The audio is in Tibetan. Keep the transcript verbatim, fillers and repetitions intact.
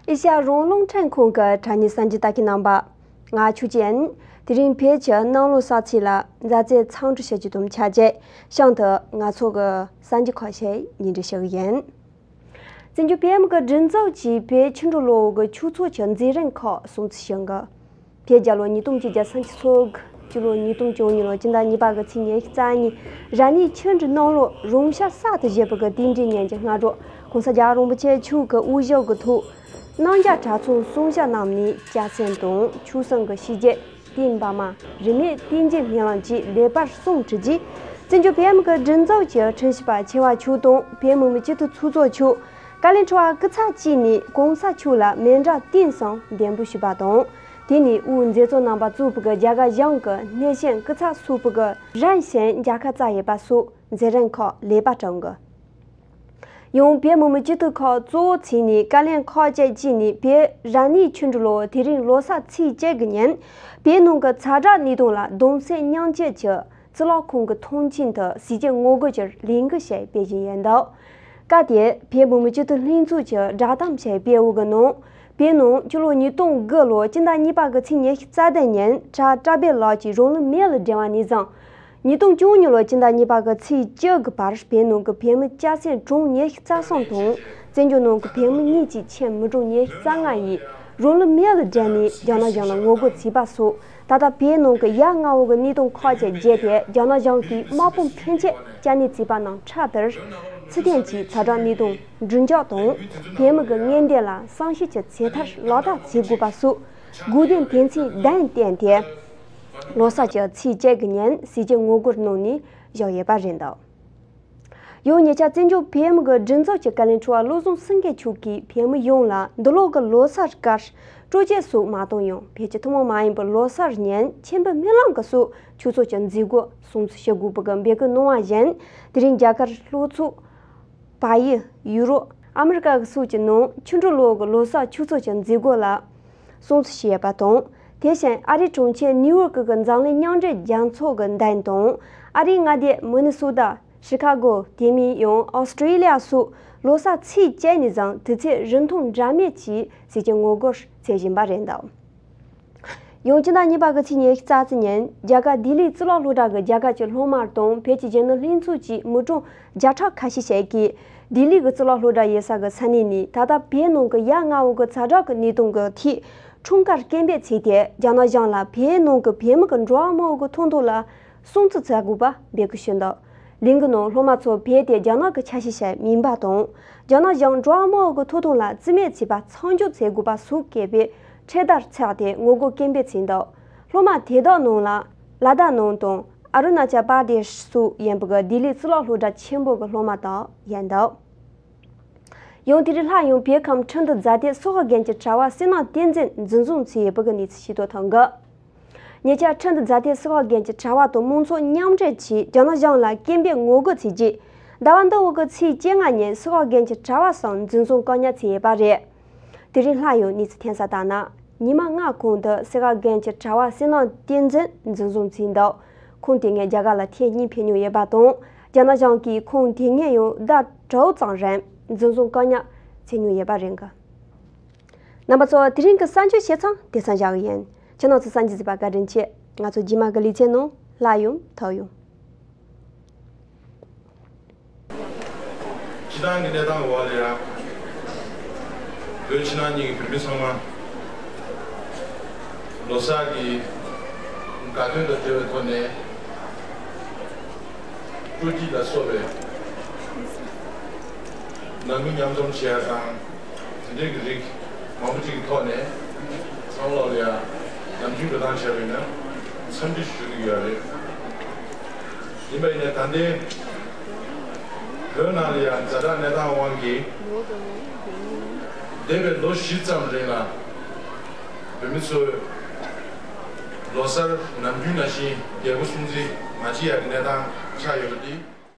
ཨེ་ཤ་ཡ་རང་དབང་ཚོགས་ཁང་གི་དྲ་བརྙན་གསར་འགྱུར་ལྟ་མཁན་རྣམ་པ། ང་ཆོས་ཅན། དེ་རིང་བོད་ཀྱི་གནམ་ལོ་གསར་ཚེས་ལ་མཛའ་བརྩེ་འཚམས་འདྲི་ཞུ་རྒྱུ་དང་ཆབས་ཅིག་གཤམ་དུ་ང་ཚོ་གི་གསར་འགྱུར་ཁག་ཞིག་སྙན་སྒྲོན་ཞུ་གི་ཡིན། བཙན་བྱོལ་བོད་མི་གི་སྒྲིག་འཛུགས་ཀྱིས་བོད་ཆུ་འབྲུག་གློ་བོ་གི་ཆོས་ཚོགས་ཀྱི་མཛད་རིམ་ཁག་སྲུང་བརྩི་ཞུ་གི། བོད་རྒྱལ་ལོ་ཉིས་སྟོང་བཅོ་བརྒྱད་སྤྱི་ལོ་ཉིས་སྟོང་བཅུ་གཉིས་ལོ་སྤྱི་ཟླ་གཉིས་པ་གི་ཚེས་ཉི་ཤུ་རྩ་གཉིས་ར་ནི་ཆུ་འབྲུག་གནམ་ལོ་རིང་ཤར་གསར་དུ་བཞད་པའི་གི་དུས་འདྲའི་ཉིན་གྱི་སྔ་དྲོ་༸གོང་ས་༸རྒྱལ་བ་རིན་པོ་ཆེ་མཆོག་གི་དབུ་བཞུགས་ཀྱི་ཐོག་གནམ་བྱཱར་གྲྭ་ཚང་སུམ་བརྒྱ་རྣམས་ནས་སྐྱབས་སེམས་དང་ཆོས་གསུམ་གྱི་ཞི་རྒྱས། བསྟན་པ་མ་རིས་མེད་བསྟན་རྒྱས་སྨོན་ལམ་བཅས་ལེགས་པར་གསུངས་བྲིས་རྗེས། བཙན་བྱོལ་བོད་མི་གི་སྒྲིག་འཛུགས་ཀྱི་ཁྲིམས་ཞིབ་པ་ཆེ་བ་མཆོག་དང་བོད་མི་མང་སྤྱི་འཐུས་ཚོགས་གཙོ་མཆོག་བཀའ་བློན་ཁྲི་པ་སྐུ་ཚབ་བཅས་ནས་གོང་ས་མཆོག་ལ་མཎྜལ་རྟེན་གསུམ་འདེགས་འབུལ་ཞུས་པ་དང་། དེ་ནས་དབུས་མཛད་གཙོ་རྣམ་པ་གཙོས་པའི་རྒྱ་གར་གཞུང་གི་སྣེ་ཤན་སྐུ་ཚབ་ཚོགས་པའི་རིམ་བཞིན་མཇལ་ཁ་བསྩལ་ཡོད་པ་སོགས་མཛད་རིམ་ཁག་ལེགས་པར་གྲུབ་ཡོད། ཡང་བོད་མི་མང་སྤྱི་འཐུས་ཁག་གཙོ་བོ་བྱས་ནས་བཀའ་བློན་ཁག་བཅས་བཅས་ནས་བོད་ར་ནི་ཆུ་འབྲུག་གློ་བོ་དེ་རིང་ལོ་གསར་ཚེས་བཅུ་གི་ཉིན་བོད་ནང་གི་ཛ་དྲག་གནས་སྟངས་ལ་གདུང་སེམས་མཉམ་སྐྱེད་ཀྱི་གཙུག་ལག་ཁང་གི་ཐང་ཆེན་དུ་ཟས་བཅད་ངོ་རྒོལ་གྱི་ལས་འགུལ་ཞིག་སྤེལ་བཞིན་ཡོད་འདུག་སྐབས་དེར་བོད་མི་མང་སྤྱི་འཐུས་ལྷན་ཚོགས་ཀྱི་བསྒྲགས་གཏམ་ཞིག་སྤེལ་བའི་ནང་། བོད་ནང་སྤྱི་ལོ་ཉིས་སྟོང་དགུ་ལོ་སྤྱི་ཟླ་གཉིས་པ་གི་ཚེས་ཉི་ཤུ་རྩ་བདུན་ཉིན་བྲག་བཀྲ་བྷེ་ལགས་ཀྱིས་རང་ལུས་མེ་ལ་སྦྲེལ་བ་ནས་བཟུང་། ཉིས་སྟོང་བཅུ་གཉིས་ལོ་སྤྱི་ཟླ་གཉིས་པ་གི་ཚེས་བཅུ་གི་བར་བོད་ནང་གི་བོད་མི་སྐྱབས་སེམས་གྲངས་ཉི་ཤུ་རྩ་གསུམ་དང་། བཙན་བྱོལ་ནང་གི་བོད་མི་གཉིས་ཀྱི་ཁྱིམ་མི་གྲངས་ཉི་ཤུ་རྩ་ལྔ་ཡིས་རང་ལུས་མེ་ལ་སྦྲེལ་ནས་རྒྱ་ནག་གཞུང་ལ་ངོ་རྒོལ་བྱས་པ་སོགས། ད་ལྟ་བོད་ནང་གི་ཡ་ང་བོ་གི་གནས་སྟངས་ཁག་ཅིག་བརྒྱུད་དེ་རྒྱ་ནག་གཞུང་གིས་དམག་དཔུང་ཕོན་ཆེ་བསྐྱར་ནས་བརྩིས་པ་དང་འཕྲལ་དུ། ཚུལ་ལྡན་གྱིས་ཛ་དྲག་གནས་སྟངས་མགྲིན་འཇགས་དང་། བོད་མི་གི་ངན་འདས་ལ་བསམ་ཤེས་ཀྱི་ཚེ་ཐར་ལག་བསྟར་བྱེད་དགོས་པ་སོགས། དགོས་འདུན་དོན་ཚན་བདུན་བཏོན་ཏེ། ལོ་གསར་གྱི་ཚེས་བཅུ་གི་ཉིན་ཟས་བཅད་ངོ་རྒོལ་གནང་ནས་བཞག་ཡོད་པ་རེད་འདུག་ཡང་ཉེ་ཆར་བཙན་བྱོལ་བོད་མི་གི་སྒྲིག་འཛུགས་ཀྱི་བཀའ་བློན་ཁྲི་པ་བློ་བཟང་སེང་གེ་མཆོག་གིས་བོད་མི་ཡོངས་ལ་འདི་ལོ་གི་ལོ་གསར་སྐབས་སྤྲོ་སྐྱིད་སོགས་མ་བཏང་ཡང་བོད་ཀྱི་ཐུན་མོང་མ་ཡིན་པའི་ལོ་གསར་ཉིན་མཆོད་འབུལ་སྨོན་ལམ་གྱི་སོགས་ཆོས་ཚོགས་ཀྱི་མཛད་སྒོ་སྲུང་བརྩི་ཞུ་དགོས་པའི་འབོད་སྐུལ་གནང་བ་བཞིན། དེ་རིང་རྒྱ་གར་ལྷོ་ཕྱོགས། བལ་ཡུལ། ཡུ་རོབ། ཨ་མི་རི་ཀ་གི་སོགས་ཀྱི་ནང་ཆུ་འབྲུག་གློ་བོ་གི་ལོ་གསར་ཆོས་ཚོགས་ཀྱི་མཛད་སྒོ་ལ་སྲུང་བརྩི་བྱས་ཡོད་པ་དང་། དེ་བཞིན་ཨ་རིའི་གྲོང་ཁྱེར་ནིའུ་ཡོག་གི་འཛམ་གླིང་མཉམ་འབྲེལ་རྒྱལ་ཚོགས་ཀྱི་མདུན་དང་། ཨ་རིའི་མངའ་སྡེ་མི་ནི་སོ་ཏཱ། ཤི་ཁ་གོ། དེ་མིན་ཡང་ཨོ་སི་ཀྲི་ལི་ཡ་སོགས་ལོ་གསར་ཚེས་བཅུ་ནས་བཟུང་དུས་ཚོད་རིང་ཐུང་འདྲ་མེད་ཀྱིས་ཟས་བཅད་ངོ་རྒོལ་བྱེད་བཞིན་པ་རེད་འདུག་ཡང་སྤྱི་ཟླ་གཉིས་པ་གི་ཚེས་ཉི་ཤུ་རྩ་གཅིག་ཉིན་རྒྱ་གར་ལྡི་ལིའི་གཙུག་ལག་སློབ་གྲྭ་གི་རྒྱ་གར་གྱི་སློབ་མ་དང་བོད་ཀྱི་གཞོན་ནུ་ལྷན་ཚོགས་ཀྱི་མི་གྲངས་བརྒྱ་ཕྲག་ཁ་ཤས་ཤིག་གིས་ལྡི་ལི་གི་གཙུག་ལག་སློབ་གྲྭ་ཡོད་ས་གི་ས་གནས་ནས་ད་ལྟ་བོད་ནང་གི་ཡ་ང་བོ་གི་ཛ་དྲག་གི་གནས་སྟངས་ཀྱི་ཐད་འཁྲུངས་སྐར་སྐད་འབོད་བྱས་ཏེ་རྒྱ་ནག་གཞུང་ལ་བོད་ནང་གི་བོད་མི་གི་འགྲོ་བ་མང་བོ་གི་ཐོབ་ཐང་ལ་སྲུང་བརྩི་བྱ་དགོས་པ་འབོད་སྐུལ་ཞུས་འདུག་ལས་འགུལ་ནང་སློབ་མ་ཚོ་བོད་དེ་རྒྱ་ནག་གི་ཆ་ཤས་ཤིག་མིན་པ་དང་། རྒྱ་ནག་གཞུང་འགྲོ་བ་མང་བོ་གི་ཐོབ་ཐང་ལ་བརྩི་མེད་བྱས་པ་མཚམས་འཇོག་བྱེད་དགོས་པ་སོགས་གལ་པོའི་ཁྲིད་དར་འཚོགས་ཏེ་ངོ་རྒོལ་སྐད་འབོད་བྱས་འདུག་སློབ་མ་དེ་དག་ནང་ལ་ལ་དྭགས་ནང་དང་ཨ་རུ་ན་ཅལ་པར་དེ་ཤི་སོགས་ཡིན་པའི་ལྡི་ལི་གཙུག་ལག་སློབ་གྲྭ་ཆེན་པོ་གི་སློབ་མ་དག་ཡིན་འདུག་ཡང་དེ་རིང་སླར་ཡང་བོད་ཁམས་ཁྲིན་ཏུ་རྫ་སྟོད་སུ་ཧ་རྒན་གྱི་གྲྭ་བ་བསོད་ནམས་བསྟན་འཛིན་འཛིན་བཟུང་བྱས་ཡོད་པའི་གནས་ཚུལ་ཤེས་རྟོགས་ཐོན་གི། ཉེ་ཆར་ཁྲིན་ཏུ་རྫ་སྟོད་སུ་ཧ་རྒན་གྱི་གྲྭ་བ་དང་མང་ཚོགས་མཉམ་འབྲེལ་གྱིས་རྒྱ་ནག་གཞུང་ལ་སྐད་འབོད་ངོ་རྒོལ་བྱས་རྗེས། ཟླ་བ་འདི་འོག་གི་ཚེས་བཅོ་ལྔ་ཉིན་སུ་ཧ་རྒན་གྱི་གྲྭ་བ་གསུམ་འཛིན་བཟུང་བཀག་ཉར་བྱས་ཡོད་པ་རེད། དེ་རིང་སླར་ཡང་གནས་ཚུལ་ཐོན་གསལ་ལྟར་ན། ཉི་མ་ལྔ་གོང་དུ་སུ་ཧ་རྒན་གྱི་གྲྭ་བ་བསོད་ནམས་བསྟན་འཛིན་འཛིན་བཟུང་བྱས་འདུག་ཁོང་དེ་སྔོན་རྒྱ་གར་ལ་ཐེངས་གཉིས་ཕེབས་མྱོང་ཡོད་པ་དང་། རྒྱ་ནག་གཞུང་གིས་ཁོང་དེ་སྔོན་ཡང་ཟླ་དྲུག་ཙམ་རིང་འཛིན་བཟུང་བཀག་ཉར་བྱས་མྱོང་ཡོད་པ་རེད་འགའ། རྣམ་པ་ཚོ། དེ་རིང་གི་གསར་འགྱུར་བྱས་ཙང་དེ་ཙམ་བཞག་གི་ཡིན། ཁྱེད་རྣམ་ཚོ་གསར་འགྱུར་གཟིགས་པར་བཀའ་དྲིན་ཆེ། ང་ཚོ་རྗེས་མ་གི་ལེ་ཚན་ནང་སླར་ཡང་ཐུག་ཡོང་། སྤྱི་བཏང་གི་གནས་སྟངས་འོག་ལ་ཡང་། བོད་ཕྱི་ནང་གཉིས་ཀྱི་བོད་མི་ཚང་མ་ལོ་གསར་གྱི་དགའ་སྟོན་དང་འབྲེལ་བའི་ཐོག་ནས། སྤྲོ་སྐྱིད་ལ་སོགས་པའི་ནང་མི་མཉམ་འཛོམས་བྱེད་ཡ་དང་། དེ་འདྲའི་གི་རིགས་མང་པོ་ཅིག་གི་ཐོག་ནས་ཚང་མ་ལ་ཡང་ནམ་རྒྱུན་འགྲོ་སྟངས་བྱས་པ་ཡིན་ན་འཚམས་འདྲི་ཞུ་གི་ཡོད་རེད། ཡིན་པ་ཡིན་ནའི་ད་ལྟའི་བོད་ནང་ལ་ཡང་ཛ་དྲག་གནས་སྟངས་དབང་གིས་འདས་པའི་ལོ་བཞི་ཙམ་རིང་ལ་བོད་མི་ཚོས་ལོ་གསར་ནམ་རྒྱུན་ནང་བཞིན་རྒྱལ་པོ་སྲུང་བརྩི་མ་བྱེད་ཡག་གི་གནས་སྟངས་ཆགས་ཡོད་པ་འདི།